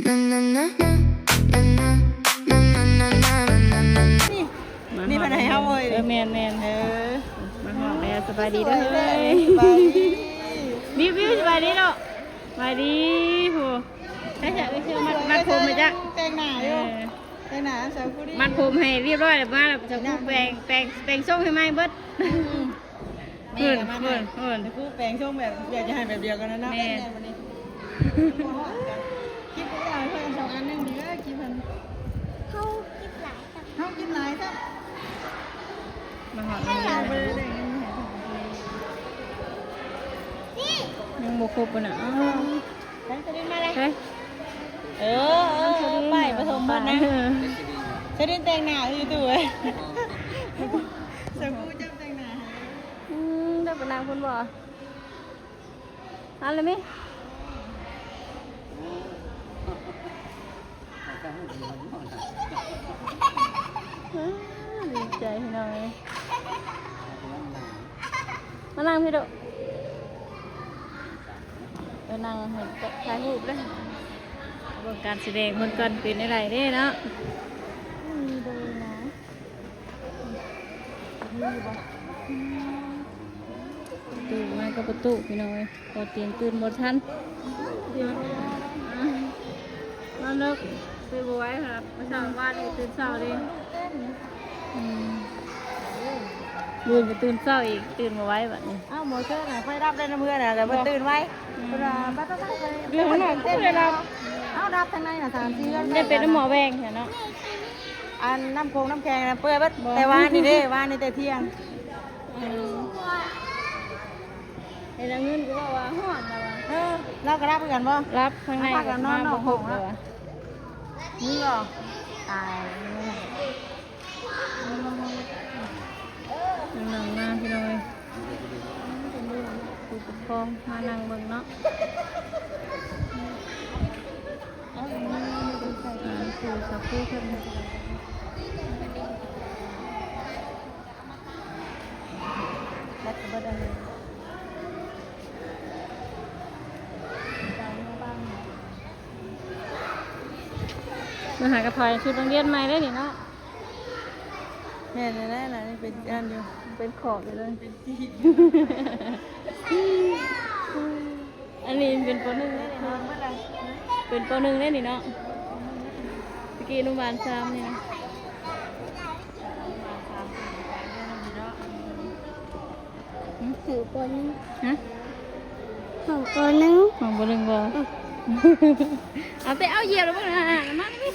ນີ້ ນີ້ເພິ່ນໃຫ້ເຮົາເວີຍ ເອີ ແມ່ນໆ ເອີ ມາຮອດແລ້ວ ສະບາຍດີເດີ ສະບາຍດີ ສະບາຍດີ ວິວ ວິວ ສະບາຍດີເນາະ ສະບາຍດີ ໂຫ ໃສ່ເສື້ອ ເອີ ມັດ ມັດຜົມມາຈ້ະ ແຕ່ງໜ້າຢູ່ ເອີ ແຕ່ງໜ້າສາວຜູ້ນີ້ ມັດຜົມໃຫ້ຮຽບຮ້ອຍແລ້ວ ມາແລ້ວ ສາວຜູ້ແປງ ແປງ ແປງຊົງໃຫ້ໃໝ່ເບິດ ອືມ ແມ່ກໍມາໃຫ້ ເພິ່ນ ເພິ່ນ ແຕ່ຜູ້ແປງຊົງແບບ ຢາກຈະໃຫ້ແບບດຽວກັນນັ້ນເນາະ ແມ່ນ ແມ່ນ ແມ່ນ ກິບໄດ້ເພິ່ນສອງອັນໜຶ່ງເດີ ກິບເພິ່ນ ເຮົາກິບຫຼາຍ ເຮົາກິນຫຼາຍຊ້ຳ ມາຮອດແລ້ວ ຍັງບໍ່ຄົບບໍ່ນະ ອ້າວ ໄປສະດິນມາເລີຍ ເອີ ເອີ ເອີ ໄປປະຖົມເພິ່ນນະ ເອີ ສະດິນແຕ່ງໜ້າຢູ່ຕູ້ເອີຍ ສະບູຈັບແຕ່ງໜ້າໃຫ້ ອືມ ໄດ້ໄປນັ່ງພຸ້ນບໍ່? ອັນລະມີ ດີໃຈພີ່ນ້ອງເອີຍ ມານັ່ງພີ້ດູ ໄປນັ່ງໃຫ້ຖ່າຍຮູບເດີ ເບິ່ງການສະແດງເພິ່ນກ່ອນ ເປັນແນວໃດເດ້ເນາະ ມີເບີນະ. ປະຕູມາກັບປະຕູພີ່ນ້ອງເອີຍ ພໍຕຽງຕື່ນບໍ່ທັນ ນອນເລິກ ຕື່ນບໍ່ໄຫວ ມື້ເຊົ້າ ວານນີ້ຕື່ນເຊົ້າເດ້ ອືມ ມື້ອື່ນກໍຕື່ນເຊົ້າອີກ ຕື່ນບໍ່ໄຫວບັດນີ້ ອ້າວ ໝໍເຊີນນະ ໄຟດັບໄດ້ນຳເຮືອນນະ ແຕ່ເພິ່ນຕື່ນໄວ ອືມ ເພິ່ນວ່າ ໄປໆໆ ໄປ ເພິ່ນຕື່ນເຕັ້ນ ເອົາ ດັບທາງໃນນະ ສາມສີ່ເຮືອນ ໄດ້ເປັນນຳໝໍແວງແທ້ເນາະ. ອັນນ້ຳໂຂງນ້ຳແຂງນະເປືດເບິດ ບໍ່ ແຕ່ວານນີ້ເດ້ ວານນີ້ແຕ່ທ່ຽງ ເອີ ເຫັນລະເງິນກໍເວົ້າວ່າຮ້ອນລະວ່າ ເອີ ລາວກໍລັບຄືກັນບໍ່? ລັບ ຂ້າງໃນກໍນອນນອກຫ້ອງລະ ມີບໍ່? ຕາຍ ກຳລັງມາພີ່ນ້ອງເອີຍ ຜູ້ປົກຄອງມານັ່ງເບິ່ງເນາະ ອ່າ ຜູ້ສາວຜູ້ເພິ່ນ ແບັດກໍເບິດອັນນີ້ ມາຫາກະຖອຍຊຸດໂຮງຮຽນໃໝ່ເດ້ນີ້ເນາະ. ແມ່ນແລ້ວນະ ຍັງເປັນອັນຢູ່ ເປັນຂອບຢູ່ເລີຍ ເປັນຈີບ ອັນນີ້ເປັນ ປໍໜຶ່ງ ເດ້ນີ້ເນາະ ເປັນ ປໍໜຶ່ງ ເດ້ນີ້ເນາະ ຕະກີ້ອະນຸບານສາມນີ້ນະ ຫືມ ຫ້ອງ ປໍໜຶ່ງ ຮະ ຫ້ອງ ປໍໜຶ່ງ ຫ້ອງ ປໍໜຶ່ງ ບໍ່? ອືມ ເອົາແຕ່ ເອົາ ຢຽບແລ້ວເບິ່ງນະ ມານີ້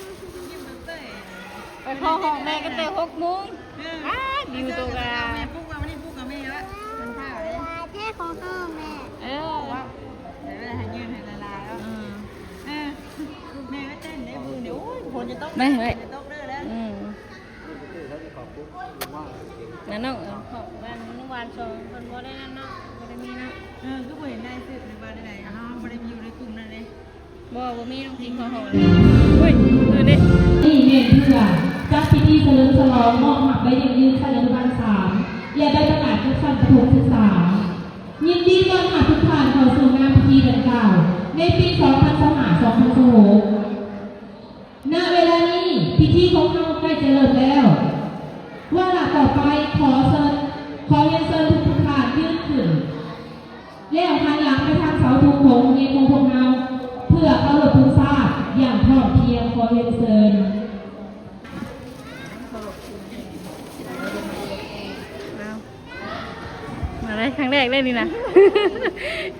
ໄປເຂົ້າຫ້ອງແມ່ຕັ້ງແຕ່ຫົກໂມງ ເອີ ອ້າ ບິວໂຕກະ ແມ່ປຸກວ່າ ວັນນີ້ປຸກກັບແມ່ວ່າ ມັນພາເດ້ ແທ້ຂອງໂຕແມ່ ເອີ ເອົາວ່າ ດຽວໃຫ້ຢືນໃຫ້ຫຼາຍໆ ເນາະ ອືມ ເອີ ແມ່ກໍເຕັ້ນເດ້ມື້ນີ້ ໂອ້ຍ ຝົນຈະຕົກ ແມ່ເອີຍ ຝົນຈະຕົກເດີແລ້ວ ອືມ ນັ້ນນ້ອງ ເອີ ຂອງບ້ານ ວານສອງ ເພິ່ນບໍ່ໄດ້ນັ້ນເນາະ ບໍ່ໄດ້ມີເນາະ ເອີ ຄືບໍ່ເຫັນໄດ້ຊື່ ຫຼືວ່າໃດໆ ເຮົາບໍ່ໄດ້ຢູ່ໃນກຸ່ມນັ້ນເດ້ ບໍ່ ບໍ່ມີນ້ອງພິງເຂົ້າຫ້ອງເລີຍ ອຸ້ຍ ອື່ນເດ້ ນີ້ແມ່ນເພື່ອຈັດພິທີສະເຫຼີມສະຫຼອງມອບຮັບໃບຢັ້ງຢືນຊັ້ນອະນຸບານສາມ ແລະ ໃບປະກາດຈົບຊັ້ນປະຖົມສຶກສາ ຍິນດີຕ້ອນຮັບທຸກທ່ານເຂົ້າສູ່ງານພິທີດັ່ງກ່າວ ໃນປີສອງພັນຊາວຫ້າ ສອງພັນຊາວຫົກ ນະເວລານີ້ພິທີຂອງເຮົາໃກ້ຈະເລີ່ມແລ້ວ. ວາລະຕໍ່ໄປ ຂໍເຊີນ, ຂໍຮຽນເຊີນທຸກໆທ່ານຢືນຂຶ້ນ ແລ້ວຫັນຫຼັງໄປທາງເສົາທຸງຂອງໂຮງຮຽນຂອງພວກເຮົາ ເພື່ອເຄົາລົບທຸງຊາດຢ່າງພ້ອມພຽງ. ຂໍຮຽນເຊີນ. ມາໄດ້ຄັ້ງແລກເລີຍນີ້ນະ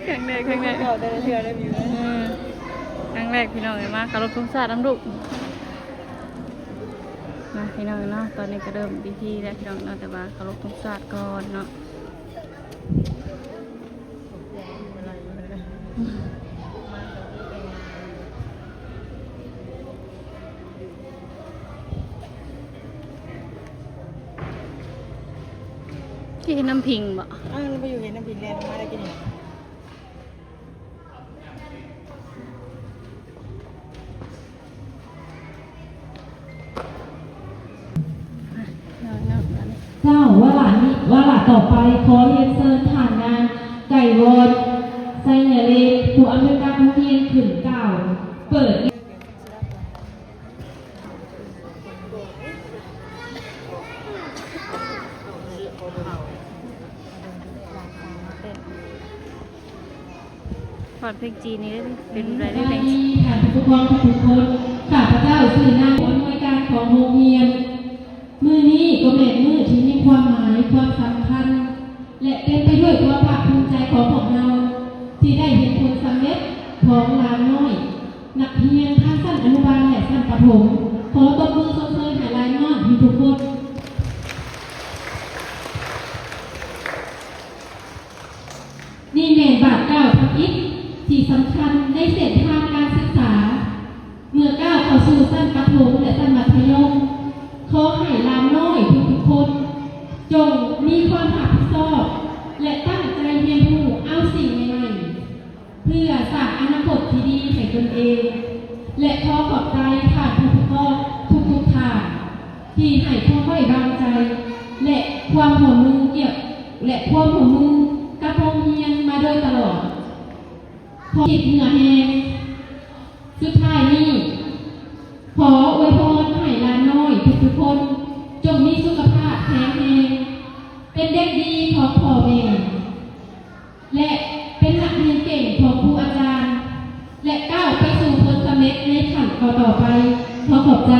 ຄັ້ງແລກ ຄັ້ງແລກ ເຂົ້າແຕ່ລະເທື່ອໄດ້ມີ ເອີ ຄັ້ງແລກພີ່ນ້ອງເອີຍ ມາເຄົາລົບທຸງຊາດນຳລູກ ມາພີ່ນ້ອງເນາະ ຕອນນີ້ກໍເລີ່ມພິທີແລ້ວພີ່ນ້ອງເນາະ ແຕ່ວ່າເຄົາລົບທຸງຊາດກ່ອນເນາະ. ທີ່ເຮັດນ້ຳພິງບໍ່? ອ້າວ ໄປຢູ່ເຮັດນ້ຳພິງແລ້ວ ມາໄດ້ກິນຫຍັງ? ເຈົ້າ ວາລະນີ້ ວາລະຕໍ່ໄປ ຂໍຮຽນເຊີນທ່ານນາງ ໄກ່ວອນ ໄຊຍະເລດ ຜູ້ອຳນວຍການໂຮງຮຽນ ຂຶ້ນກ່າວເປີດ. ອດເພງຈີນນີ້ເດ້ ເປັນແບບນີ້ເພງຈີນ. ທ່ານຜູ້ປົກຄອງທຸກໆຄົນ, ຂ້າພະເຈົ້າຊື່ນາງ ຜູ້ອຳນວຍການຂອງໂຮງຮຽນ. ມື້ນີ້ກໍແມ່ນມື້ທີ່ມີຄວາມໝາຍ ຄວາມສຳຄັນ ແລະ ເຕັມໄປດ້ວຍຄວາມພາກພູມໃຈຂອງພວກເຮົາ ທີ່ໄດ້ເຫັນຜົນສຳເລັດຂອງຫຼານນ້ອຍ ນັກຮຽນທັງຊັ້ນອະນຸບານ ແລະ ຊັ້ນປະຖົມ. ຂໍຕົບມືຊົມເຊີຍໃຫ້ຫຼານນ້ອຍທຸກໆຄົນ. ນີ້ແມ່ນບາດກ້າວທຳອິດທີ່ສຳຄັນໃນເສັ້ນທາງການສຶກສາ. ເມື່ອກ້າວເຂົ້າສູ່ຊັ້ນປະຖົມ ແລະ ຊັ້ນມັດທະຍົມ, ຂໍໃຫ້ຫຼານນ້ອຍທຸກໆຄົນ ຈົ່ງມີຄວາມຮັບຜິດຊອບ ແລະ ຕັ້ງໃຈຮຽນຮູ້ເອົາສິ່ງໃໝ່ໆ ເພື່ອສ້າງອະນາຄົດທີ່ດີໃຫ້ຕົນເອງ ແລະ ຂໍຂອບໃຈທ່ານຜູ້ປົກຄອງທຸກໆທ່ານ ທີ່ໃຫ້ຄວາມໄວ້ວາງໃຈ ແລະ ຄວາມຮ່ວມມືກ່ຽວ ແລະ ຄວາມຮ່ວມມືກັບໂຮງຮຽນມາໂດຍຕະຫຼອດ. ຂໍຄິດເຫື່ອແຮງ. ສຸດທ້າຍນີ້, ຂໍອວຍພອນໃຫ້ຫຼານນ້ອຍທຸກໆຄົນ ຈົ່ງມີສຸຂະພາບແຂງແຮງ, ເປັນເດັກດີຂອງພໍ່ແມ່ ແລະ ເປັນນັກຮຽນເກັ່ງຂອງຄູອາຈານ ແລະ ກ້າວໄປສູ່ຜົນສຳເລັດໃນຂັ້ນຕໍ່ໆໄປ. ຂໍຂອບໃຈ.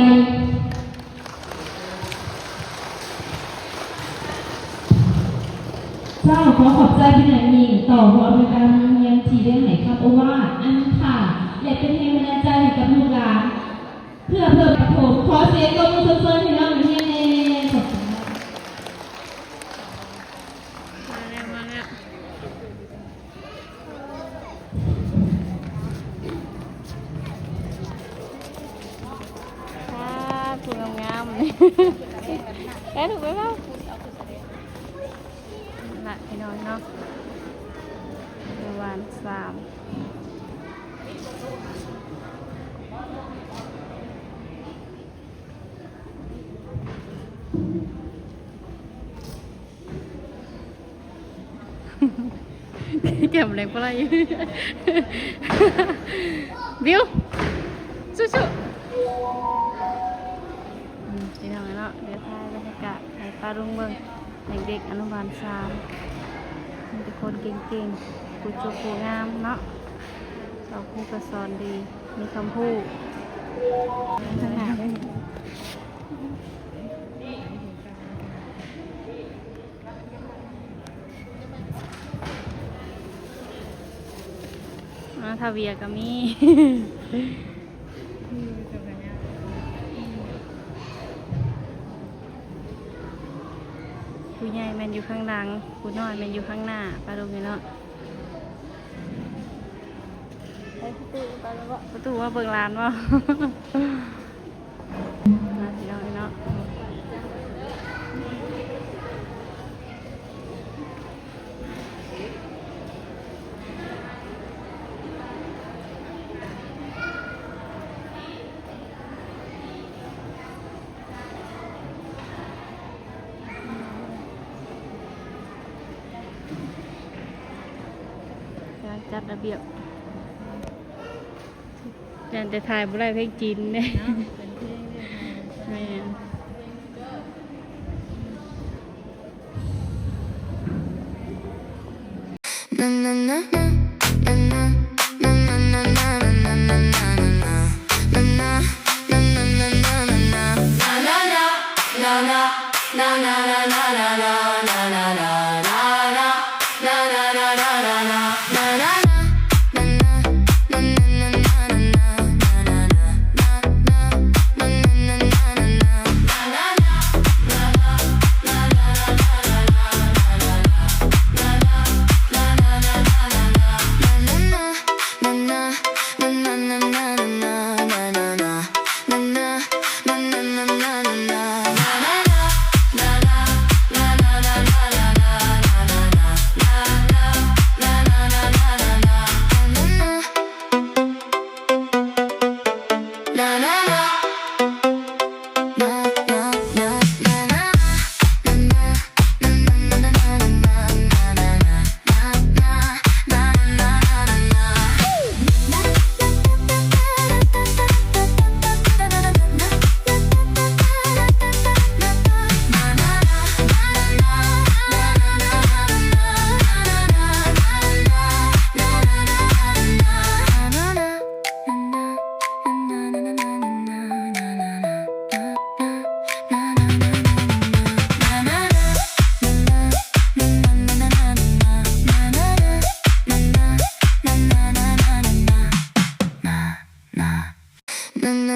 ເຈົ້າ, ຂໍຂອບໃຈເປັນຢ່າງຍິ່ງຕໍ່ຜູ້ອຳນວຍການໂຮງຮຽນທີ່ໄດ້ໃຫ້ຄຳໂອວາດອັນມີຄ່າ ແລະ ເປັນແຮງບັນດານໃຈໃຫ້ກັບລູກຫຼານ ເພື່ອເພີ່ມປະຖົມ. ຂໍສຽງຕົບມືຊົມເຊີຍໃຫ້ນ້ອງນັກຮຽນແດ່. ຂອບໃຈ. ມາແລ້ວ ມາແລ້ວ. ປ້າດ ຜູ້ງາມໆ ໄປລູກ ໄປເວົ້າລະພີ່ນ້ອງເນາະ. ເມື່ອວານສາມ ແກ້ມແດງປາໄຫຼ. ບິວ ສູ້ໆ. ອືມ ພີ່ນ້ອງເນາະ, ດຽວຖ່າຍບັນຍາກາດໃຫ້ປ້າລຸງເບິ່ງ ເດັກໆອະນຸບານສາມ ມີແຕ່ຄົນເກັ່ງໆ ຄູຈົບຄູງາມເນາະ, ເຈົ້າຄູກໍສອນດີ ມີຄວາມຮູ້. ທາງໜ້າ ອ່າ ທ່າວຽກໍມີ. ຜູ້ໃຫຍ່ແມ່ນຢູ່ຂ້າງຫຼັງ, ຜູ້ນ້ອຍແມ່ນຢູ່ຂ້າງໜ້າ ປ້າລຸງເອີຍເນາະ. ໄປປະຕູ ໄປແລ້ວບໍ່? ປະຕູ ມາເບິ່ງຫຼານບໍ່? ມາພີ່ນ້ອງເນາະ. ກຳລັງຈັດລະບຽບ. ຢ້ານແຕ່ຖ່າຍບໍ່ໄດ້ເພງຈີນເດ້. ເນາະ ເປັນເພງເດ້. ແມ່ນ.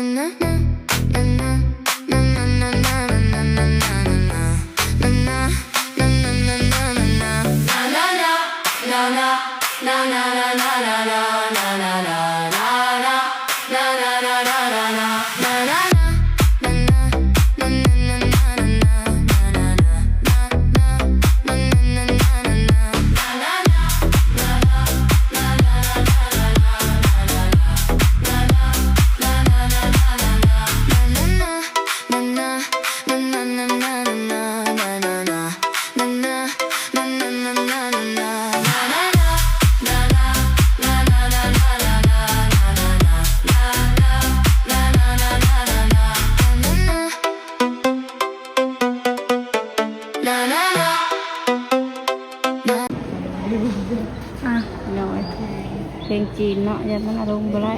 ອ່ະ ພີ່ນ້ອງເອີຍ ເພງຈີນເນາະ ຢ້ານມັນອາລົມບໍ່ໄດ້.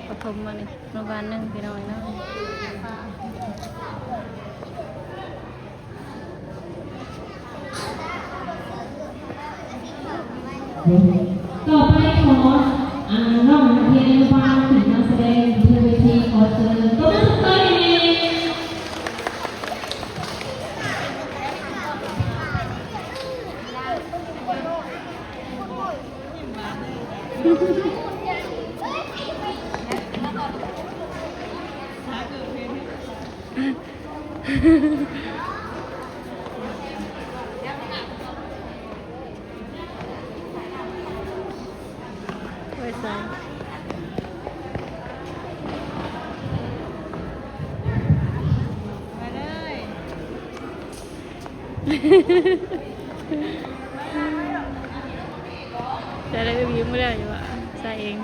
ປະຖົມມານີ້ ອະນຸບານໜຶ່ງ ພີ່ນ້ອງເນາະ. ຕໍ່ໄປຂໍ ອັນ ນ້ອງນັກຮຽນອະນຸບານຂຶ້ນມາສະແດງຢູ່ເທິງເວທີ ຂໍເຊີນ ຕົບມືສັບເຊີຍແດ່. ໄປໃສ? ມາເລີຍ. ແຕ່ລະອື່ນຢືມບໍ່ໄດ້ຢູ່ວ່າ ໃສ່ເອງ.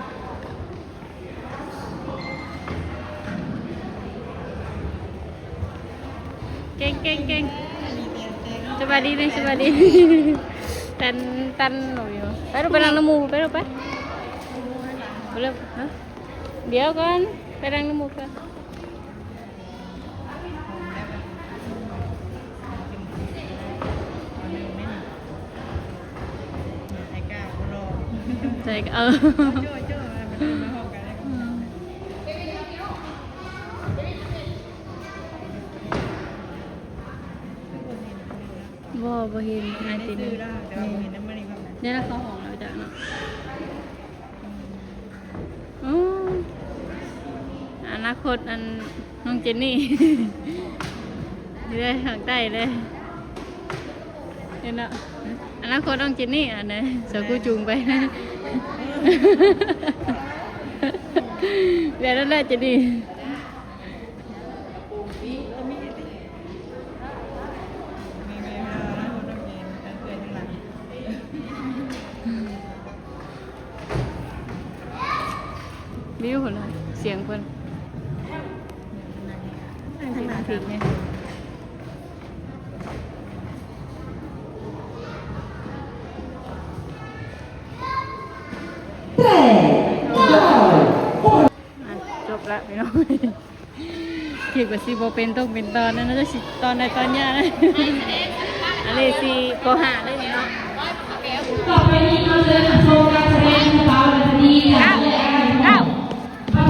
ເກັ່ງໆໆ ສະບາຍດີເດີ ສະບາຍດີ. ຕັນ ຕັນຢູ່. ໄປລູກ ໄປນັ່ງນຳໝູ່ ໄປລູກ ໄປ. ໄປເລີຍ ຮະ? ດຽວກ່ອນ ໄປນັ່ງນຳໝູ່ກ່ອນ. ໃສ່ກະ ເອີ ບໍ່ ບໍ່ເຫັນ ໄດ້ຍິນ ແຕ່ວ່າບໍ່ເຫັນນຳມັນອີກແບບນັ້ນ. ໄດ້ລະ ເຂົ້າຫ້ອງແລ້ວຈ້ະເນາະ. ອືມ ອະນາຄົດອັນ ນ້ອງເຈນນີ້ ຢູ່ໄດ້ທາງໃຕ້ເລີຍ ເຫັນເນາະ. ອະນາຄົດນ້ອງເຈນນີ້ ອັນນັ້ນ ສາວກູຈູງໄປ ແບບນັ້ນແຫຼະ ເຈນນີ້. ວິວພຸ້ນນະ ສຽງເພິ່ນ ທາງໜ້າທີ່ນີ້. ອ່ະ ຈົບລະພີ່ນ້ອງ. ຄິດວ່າຊິບໍ່ເປັນຕົງເປັນຕອນນັ້ນ ຈະຊິຕອນໃດຕອນຍານະ. ອັນນີ້ຊິ ປໍຫ້າເດ້ນີ້ເນາະ. ຕໍ່ໄປນີ້ເຮົາຈະໄດ້ຮັບຊົມການສະແດງຂອງສາວລັດສະດີ ຈາກວິທະຍາໄລ ເກົ້າ ປະ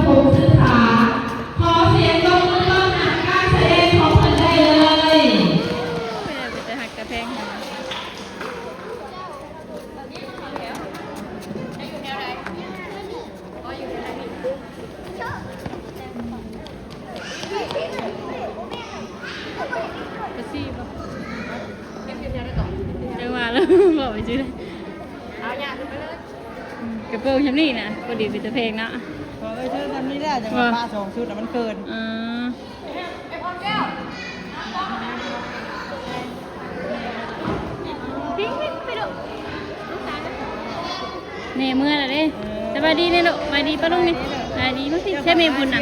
ກະໂປງຊ່ຳນີ້ນະ ພໍດີເປັນຕາແພງເນາະ. ເອີ ເຊີນຊ່ຳນີ້ແຫຼະ ຈັ່ງວ່າ ວ່າ ປະສອງຊຸດນະ ມັນເກີນ. ອືມ ແມ່ເມືອແລ້ວເດ້. ເອີ ສະບາຍດີແນ່ລູກ ສະບາຍດີປ້າລຸງນີ້ ສະບາຍດີ. ມາຊິ ໃຊ້ແມ່ບຸນນະ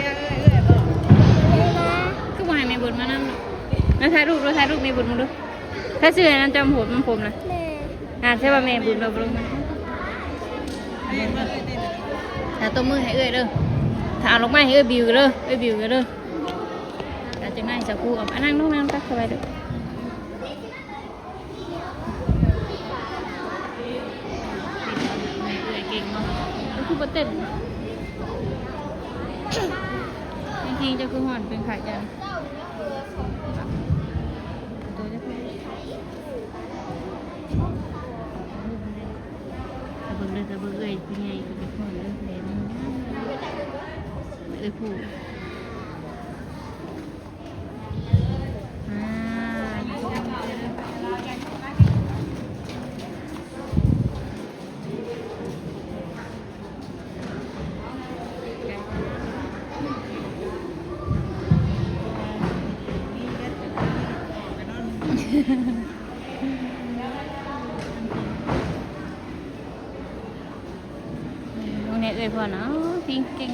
ຄືບໍ່ໃຫ້ແມ່ບຸນມານຳລູກ? ມາຖ່າຍຮູບດູ ຖ່າຍຮູບແມ່ບຸນເບິ່ງດູ. ໃຜຊື້ໃຫ້ນຳເຈົ້າ ຜົມນະ? ແມ່. ອ່າ ໃຊ່ວ່າແມ່ບຸນບໍ່ ບໍ່ລົງມາ. ຖ້າຕົບມືໃຫ້ເອື້ອຍເດີ ຖ້າເອົາດອກໄມ້ໃຫ້ເອື້ອຍບິວເດີ ເອື້ອຍບິວເດີ. ແລ້ວຈັ່ງໃຫ້ສາວຄູເອົາ ອ່ະ ນັ່ງລົງ ນັ່ງຕັກສະບາຍເດີ. ເອື້ອຍເກັ່ງເນາະ ເຈົ້າຄືບໍ່ເຕັ້ນ? ແພງໆ ເຈົ້າຄືຮ້ອນເປັນໄຂ້ຈັ່ງ? ຕາເບິ່ງເດີ ຕາເບິ່ງເອື້ອຍຜູ້ໃຫຍ່ ເພິ່ນຈະຟ້ອນເດີ ເອື້ອຍຜູ້ ອ່າ ເບິ່ງແດ່ເອື້ອຍພໍ່ນະ ເອົາ ເກັ່ງ ເກັ່ງ.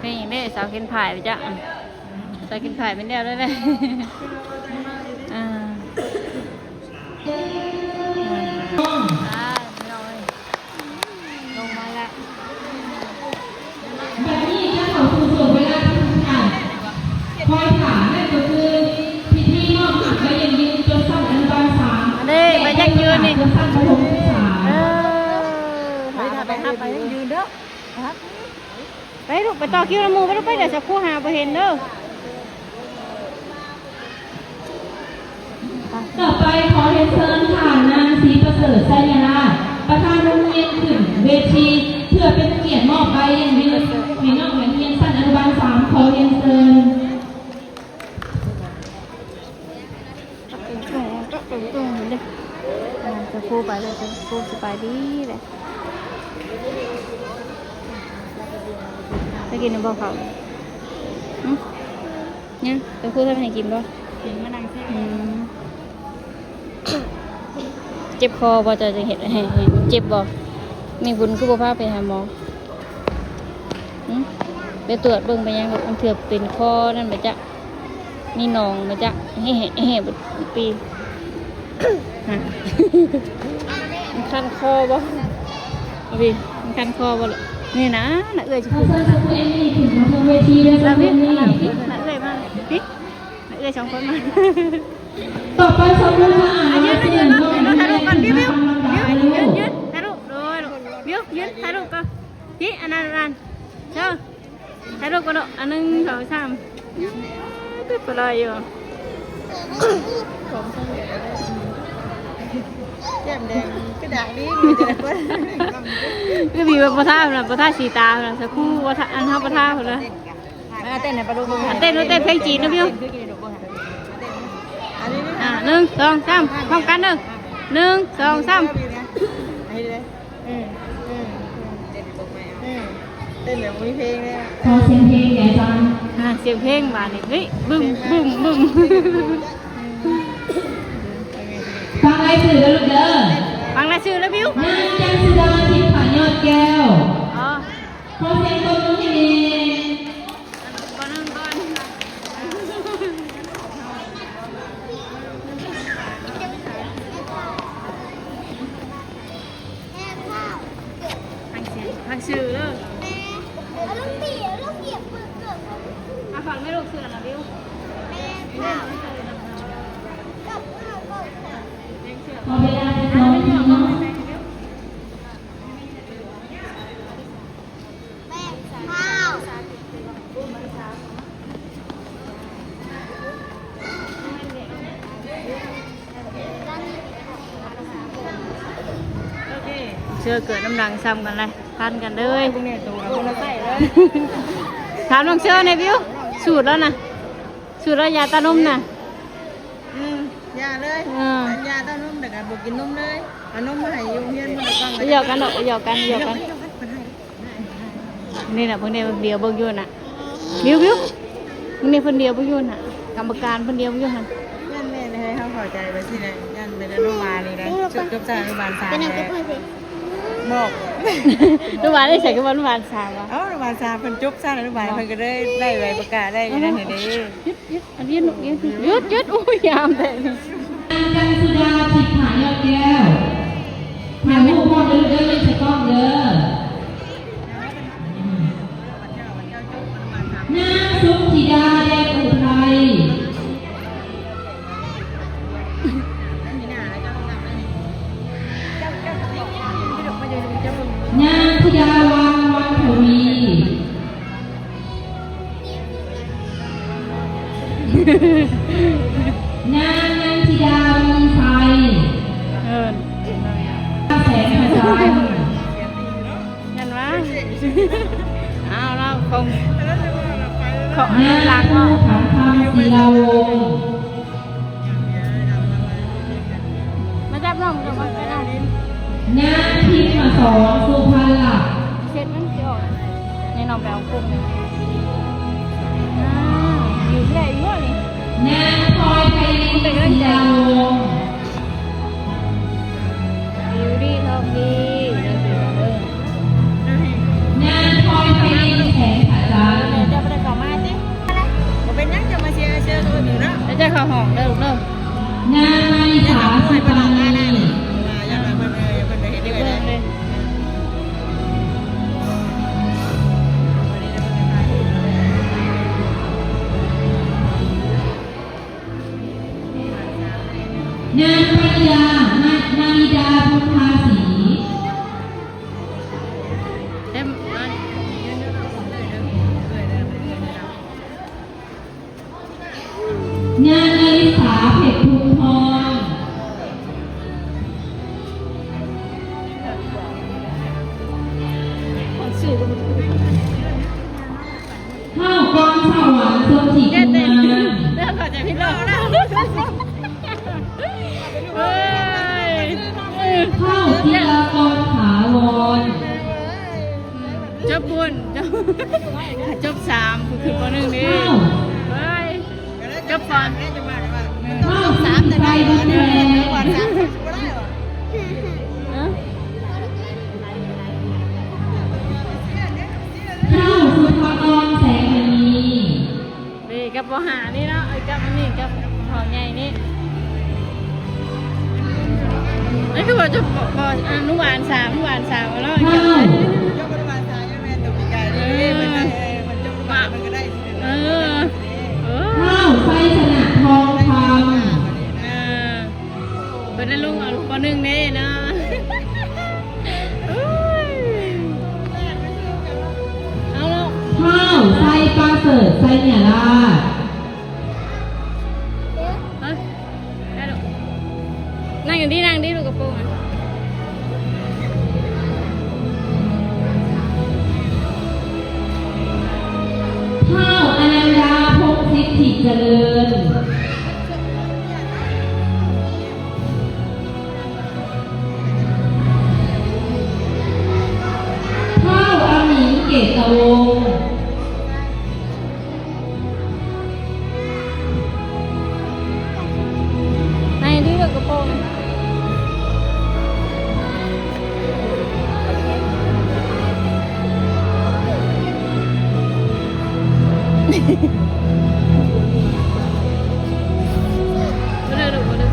ນີ້ແມ່ສາວເຂັນພາຍໄປຈ້ະ ສາວເຂັນພາຍແມ່ນແລ້ວເລີຍ ອ່າ ອ່າ ພີ່ນ້ອງເອີຍ ລົງມາແລ້ວ. ບັດນີ້ຈະເຂົ້າສູ່ຊ່ວງເວລາທີ່ທຸກທ່ານຄອຍຖ້າ ນັ້ນກໍຄືພິທີມອບໝາກໃບຢັ້ງຢືນຈົບຊັ້ນອະນຸບານສາມ ເດ້ ໃບຢັ້ງຢືນນີ້ ຈົບຊັ້ນປະຖົມສຶກສາ. ເອີ ໄປຮັບໃບຢັ້ງຢືນເດີ ໄປລູກ ໄປຕໍ່ຄິວນຳໝູ່ ໄປລູກ ໄປ ດຽວສາວຄູຫາບໍ່ເຫັນເດີ. ຕໍ່ໄປຂໍຮຽນເຊີນທ່ານນາງ ສີປະເສີດ ໄຊຍະລາດ ປະທານໂຮງຮຽນຂຶ້ນເວທີ ເພື່ອເປັນກຽດມອບໃບຢັ້ງຢືນໃຫ້ນ້ອງນັກຮຽນຊັ້ນອະນຸບານສາມ ຂໍຮຽນເຊີນ. ເປັນໂຕເປັນໂຕເດ້ ອ່າ ຈະຄູໄປເລີຍ ຈະຄູສະບາຍດີເດ້. ໄປກິນນຳບໍ່ເຂົ້າ? ຫຶ? ຍັງ ຈະຄູທຳໃຫ້ກິນບໍ່? ກິນມານັ່ງແຊະ. ອືມ ເຈັບຄໍບໍ່? ເຈົ້າຈະເຮັດໃຫ້ ໃຫ້ເຈັບບໍ່? ແມ່ບຸນຄືບໍ່ພາໄປຫາໝໍ? ຫຶ? ໄປກວດເບິ່ງໄປຫຍັງ ບາງເທື່ອເປັນຄໍນັ້ນບໍ່ຈັກ. ມີໜອງມາຈາກ ແຮະໆ ແຮະໆ ເບິດປີ. ຮະ ມັນຄັນຄໍບໍ່? ເອົາເວີຍ ມັນຄັນຄໍບໍ່ລະ? ນີ້ນະ ນ້າເອື້ອຍຊິ ຂອເຊີນສາວຄູເອມມີ້ຂຶ້ນມາເທິງເວທີເດີ. ນ້າເອື້ອຍມາ ພີ່ ນ້າເອື້ອຍສອງຄົນມາ. ຕໍ່ໄປສາວຄູຈະອ່ານລາຍຊື່ນ້ອງນັກຮຽນຂຶ້ນມາທຳລຳດັບເດີລູກ. ຖ່າຍຮູບ ໂດຍ ບິວ ຢືນຖ່າຍຮູບກ່ອນ. ພີ້ ອັນນັ້ນ ອັນນັ້ນ ເຊີ ຖ່າຍຮູບກ່ອນເນາະ ອັນ ໜຶ່ງ ສອງ ສາມ. ເອີ ເປັນປານໃດຢູ່ ແກ້ມແດງຄືດາກລີ້ ມີແຕ່ຄົນ ຄືມີວ່າບໍ່ທານະ ບໍ່ທາສີຕານະ ສາວຄູບໍ່ທາ ອັນເຮົາບໍ່ທາພຸ້ນນະ. ມາເຕັ້ນໃຫ້ປາລຸງເບິ່ງ ເຕັ້ນ ເຕັ້ນເພງຈີນນະ ບິວ. ອ່າ ໜຶ່ງ ສອງ ສາມ ພ້ອມກັນເດີ ໜຶ່ງ ສອງ ສາມ. ເອີ ເອີ ເອີ ເຕັ້ນແບບບໍ່ມີເພງເລີຍ ຂໍສຽງເພງແດ່ອາຈານ. ອ່າ ສຽງເພງບາດນີ້ ເຮີ້ຍ ບຶ້ມ ບຶ້ມ ບຶ້ມ. ຟັງລາຍຊື່ເດີລູກເດີ ຟັງລາຍຊື່ເດີ ບິວ. ນາງ ຈັນສຸດາ ທິບພະຍອດແກ້ວ. ອໍ ຂໍສຽງຕົບມືໃຫ້ແດ່. ຟັງຊື່ ຟັງຊື່ເດີ ແມ່ ອາລົມດີ ອາລົມດີ ເປີດເກີບ ອາ ຟັງແມ່ລູກຊື່ນະ ບິວ. ແມ່ ກັບ ກັບ ກັບ ຂໍເວລາຈັກໜ້ອຍເນາະ. ເຊື່ອເກີດນ້ຳດັງຊ້ຳກັນເລີຍ ພັນກັນເລີຍ. ເບິ່ງແນ່ໂຕນະ ຄົນລະໄຊເລີຍ. ຖາມນ້ອງເຊື່ອແນ່ ບິວ ສູດແລ້ວນະ. ສູດແລ້ວ ຢາຕານົມນະ. ອືມ ຢ່າເລີຍ. ເອີ ຢາຕານົມ ແລ້ວກໍບໍ່ກິນນົມເລີຍ. ເອົານົມມາໃຫ້ຢູ່ໂຮງຮຽນ ບໍ່ໄດ້ກອງ. ຢອກກັນເນາະ ຢອກກັນ ຢອກກັນ. ນີ້ນະ ເພິ່ນດຽວເບິ່ງຢູ່ນະ. ບິວ ບິວ ເບິ່ງນີ້ ເພິ່ນດຽວເບິ່ງຢູ່ນະ. ກຳມະການເພິ່ນດຽວເບິ່ງຢູ່ຫັ້ນ. ແມ່ນໆ ໃຫ້ເຮົາເຂົ້າໃຈໄປຊີ້ນະ. ຢ້ານເປັນອະນຸບານນີ້ນະ. ຈົບຊັ້ນອະນຸບານສາມແລ້ວ. ບອກ ອະນຸບານໄດ້ໃສ ຄືວ່າອະນຸບານສາມວະ? ເອົ້າ ອະນຸບານສາມ ເພິ່ນຈົບຊັ້ນອະນຸບານ ເພິ່ນກໍເລີຍໄດ້ໃບປະກາດ ໄດ້ອັນນັ້ນເດ້. ຢຸດ ຢຸດ ອັນນີ້ລູກ ຢຸດ ຢຸດ ຢຸດ. ໂອ້ຍ ຍາມແທ້. ນາງກັນສຸດາ ທິບຜາຍອດແກ້ວ ຖ່າຍຮູບພ້ອມເດີລູກເດີ ມີສະກ້ອງເດີ. ນາງສຸດທິດາ ແດງອຸໄທ. ນາງທິດາວັນ ວັນທະວີ. ນາງນັນທິດາ ມີໄຊ. ເອີ ແສງພະຈັນ. ແມ່ນວ່າ ເອົາລະ ຄົງ ເຂາະຫຼັງເນາະ. ນາງພູຂັນຄຳ ສີລາວົງ. ມາຈັບນ້ອງ ມາຈັບນ້ອງ. ນາງພິມມະສອນ ສຸພັນລັກ. ເຊັດມັນຊິອອກ ໃຫ້ນ້ອງໄປເອົາກົງ. ອ່າ ຢູ່ແທ້ຢູ່ນີ້. ນາງພອຍໄພລິນ ສີລາວົງ. ຢູ່ດີທອງດີ ນາງພອຍໄພລິນ ແສງພະຈັນ. ເຈົ້າບໍ່ໄດ້ເຂົ້າມາຕິ? ບໍ່ເປັນຫຍັງ ເຈົ້າມາເຊຍເຊີນອື່ນຢູ່ເນາະ. ແລ້ວເຈົ້າເຂົ້າຫ້ອງເດີລູກເດີ. ນາງມາລິສາ ສຸປານີ. ນາງປະນິດາ ນາ ນາລິດາ ພົນທາສີ. ເຕັມ ນາງນາລິສາ ເພັດທຸງທອງ. ເຮົາກອງສະຫວັນ ສົມຈິດ ກຸມານ. ເຮົາເຂົ້າໃຈຜິດແລ້ວ. ເອີຍ ເຮົາ ຈິລະກອນ ຖາວອນ. ຈົບພຸ້ນ ຈົບ ຈົບສາມ ຄື ຄື ປໍໜຶ່ງເດ້. ເຮົາ ເອີຍ ຈົບກ່ອນ. ເຮົາ ສາມ ແຕ່ໄດ້ ເອີ ເອີ ເຮົາ ສຸພາກອນ ແສງມະນີ. ເດ້ ກັບປໍຫ້ານີ້ເນາະ ເອີ ກັບອັນນີ້ ກັບພໍ່ໃຫຍ່ນີ້. ອັນຄືວ່າຈະ ປໍ ອະນຸບານສາມ ອະນຸບານສາມເນາະ. ເຮົາ ເອີ ເອີ ເອີ ເຮົາ ໄຊຊະນະ ທອງຄຳ. ເອີ ເພິ່ນໄດ້ລົງເອົາປໍໜຶ່ງເດ້ເນາະ. ເອົາເນາະ ເຮົາ ໄຊປະເສີດ ໄຊຍະລາດ. ຮະ ໄດ້ລູກ ນັ່ງຢູ່ນີ້ ນັ່ງນີ້ ລູກກະໂປງ. ເຮົາ ອະນັນດາ ພົງສິດທິຈະເລີນ. ເຮົາ ອາມິງ ເກດຕະວົງ. ໃນທີ່ເລືອກກະໂປງນະ ບໍ່ໄດ້ລູກ ບໍ່ໄດ້.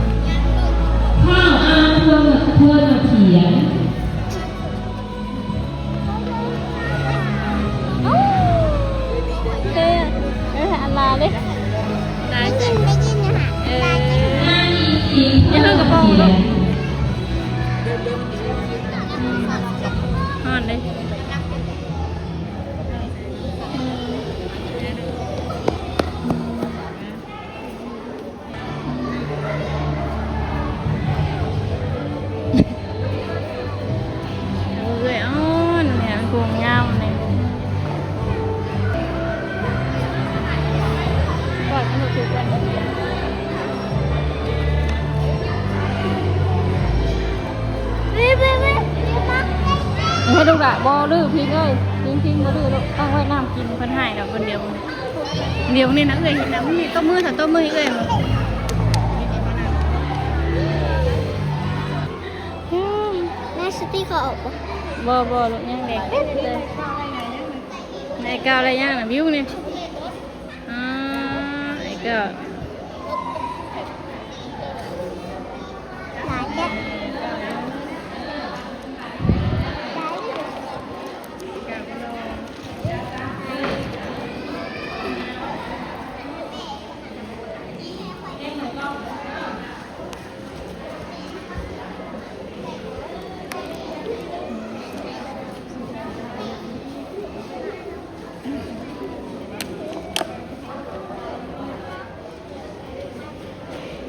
ເຮົາ ອາມ ເພິ່ນ ເພິ່ນມາຂຽນ. ເອີ ເອີ ອັນລາເດ້ ລາ ເອີ ຢ່າເພິ່ງກະໂປງລູກ ຮ້ອນເດ້. ເອື້ອຍອ່ອນແມ່ນພວງງາມນີ້ ກອດກັນເຖາະ. ກະບໍ່ດື້ພິງເອີຍ ພິງ ພິງບໍ່ດື້ລູກ ຕັ້ງໄວ້ນ້ຳກິນ. ເພິ່ນໃຫ້ດອກ ຄົນດຽວ ດຽວນີ້ນະ ເອື້ອຍເຫັນນະ ມືຕົບມື ຖ້າຕົບມືໃຫ້ເອື້ອຍ ອືມ ແມ່ສະຕິເຂົາອອກບໍ່? ບໍ່ ບໍ່ລູກ ຍັງແດງເຕັມເລີຍ. ນາຍກ້າວໄດ້ຍັງນະ ວິວນີ້ ອ່າ ໄອ້ເກີ້ ຫຼາຍແທ້.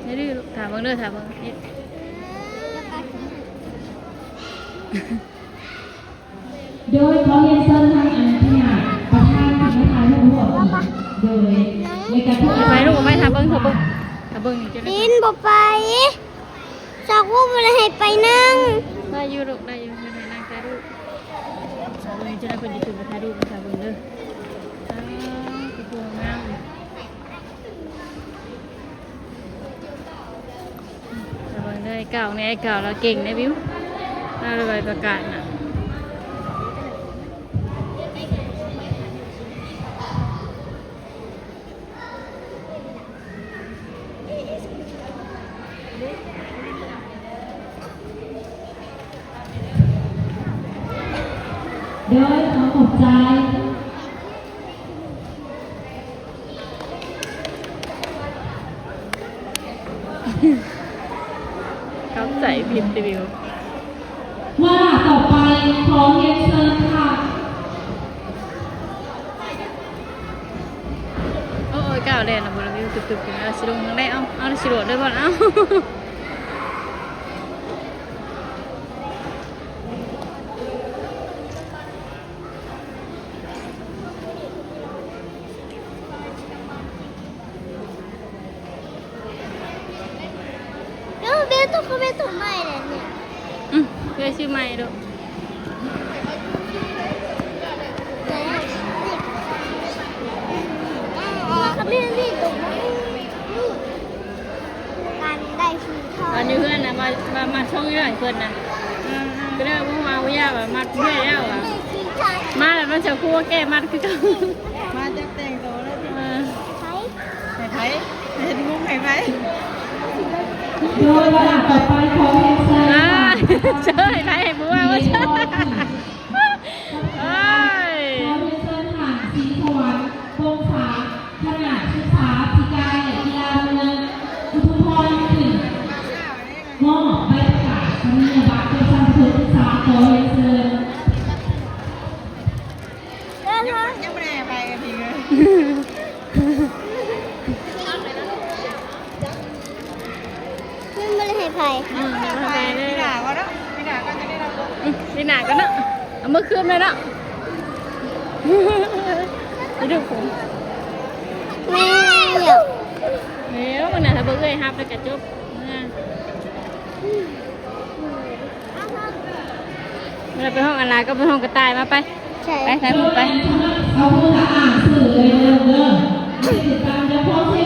ຢ່າດື້ລູກ ຖ້າເບິ່ງເດີ ຖ້າເບິ່ງ ໂດຍຂໍຮຽນເຊີນທາງອັນນີ້ນະ ປະທານທີ່ມາຖ່າຍຮູບຮ່ວມ ໂດຍ ແລ້ວກໍຜູ້ ໄປລູກ ໄປ ຖ້າເບິ່ງ ຖ້າເບິ່ງ ຖ້າເບິ່ງນີ້ຈະໄດ້ ຕິນບໍ່ໄປ ສາວກູບໍ່ໄດ້ໃຫ້ໄປນຳ. ໄດ້ຢູ່ລູກ ໄດ້ຢູ່ ເພິ່ນໃຫ້ນັ່ງຖ່າຍຮູບ ເບິ່ງ ຈະໄດ້ເພິ່ນຈະຂຶ້ນມາຖ່າຍຮູບໃຫ້ເບິ່ງເດີ. ອ້າວ ຄືງາມ. ລະວັງເດີ ໄອ້ເກົ່ານີ້ ໄອ້ເກົ່າລາວເກັ່ງເດ້ ວິວ ລາວລະໄວປະກາດນະ. ໂດຍ ຂໍຂອບໃຈ. ເຂົ້າໃຈຜິດຕິ ວິວ. ວ່າຕໍ່ໄປ ຂໍຮຽນເຊີນທ່ານ ໂອ້ຍ ກ້າວແລ່ນລະບໍ່ລະ ວິວ ຕຶບໆ ເອົາ ຊິລົງທາງໃດ ເອົາ ເອົາ ຊິໂດດເດີບໍ່ ເອົາ. ເອີ ເບໂຕ ເບໂຕໃໝ່ແຫຼະນີ້. ອືມ ເອື້ອຍຊື້ໃໝ່ໂລດ. ຄັນເລື່ອງນີ້ຕົວມັນ ການໄດ້ສີທອງ ອັນຢູ່ເຮືອນນະ ມາ ມາ ມາຊົງຢູ່ເຮືອນເພິ່ນນະ. ອືມ ກໍເລີຍບໍ່ເອົາ ບໍ່ຢາກວ່າມັດເມື່ອຍແລ້ວວ່າ ມາແລ້ວມັນຈະຄົວແກ້ມັດຄືເກົ່າ. ມາຈັບແຕ່ງໂຕເລີຍ. ເອີ ໃຜ ໃຫ້ໃຜ ເຮັດມຸ້ງໃຫ້ໃຜ. ໂດຍລຳດັບຕໍ່ໄປ ຂໍຮຽນເຊີນ ອ່າ ເຊີນໃຫ້ໃຜ ໃຫ້ຜົວວ່າ ເຊີນ ເອີຍ ຂໍຮຽນເຊີນທ່ານ ສີສະຫວັນ ວົງສາ ຄະນະສຶກສາທິການ ແລະ ກິລາ ເມືອງອຸທຸມພອນ ຂຶ້ນມອບໃບປະກາດສະໜີຍະບັດ ປະຈຳເຂດສິບສາມ ຂໍຮຽນເຊີນ. ຍັງບໍ່ໄດ້ໃຫ້ໄປກັນອີກເລີຍ. ມັນບໍ່ໄດ້ໃຫ້ໃຜ. ອືມ ຍັງບໍ່ໄດ້ໃຫ້ໃຜເລີຍ. ປີໜ້າກ່ອນເນາະ ປີໜ້າກ່ອນຈະໄດ້ຮັບ. ອືມ ປີໜ້າກ່ອນເນາະ ເອົາມື້ຄືນໄວ້ເນາະ. ໄປດູຜົມ ແມ່ ແລ້ວ ເບິ່ງນະ ຖ້າບໍ່ເອື້ອຍຮັບແລ້ວກະຈົບ. ເວລາໄປຫ້ອງອັນລາກໍໄປຫ້ອງກະຕ່າຍມາ ໄປ ໃຊ່ ໄປຖ່າຍຮູບໄປ. ເອົາໂທລະສັບອ່ານຊື່ເລີຍເດີ ຕິດຕາມຈາກພໍ່ແທ້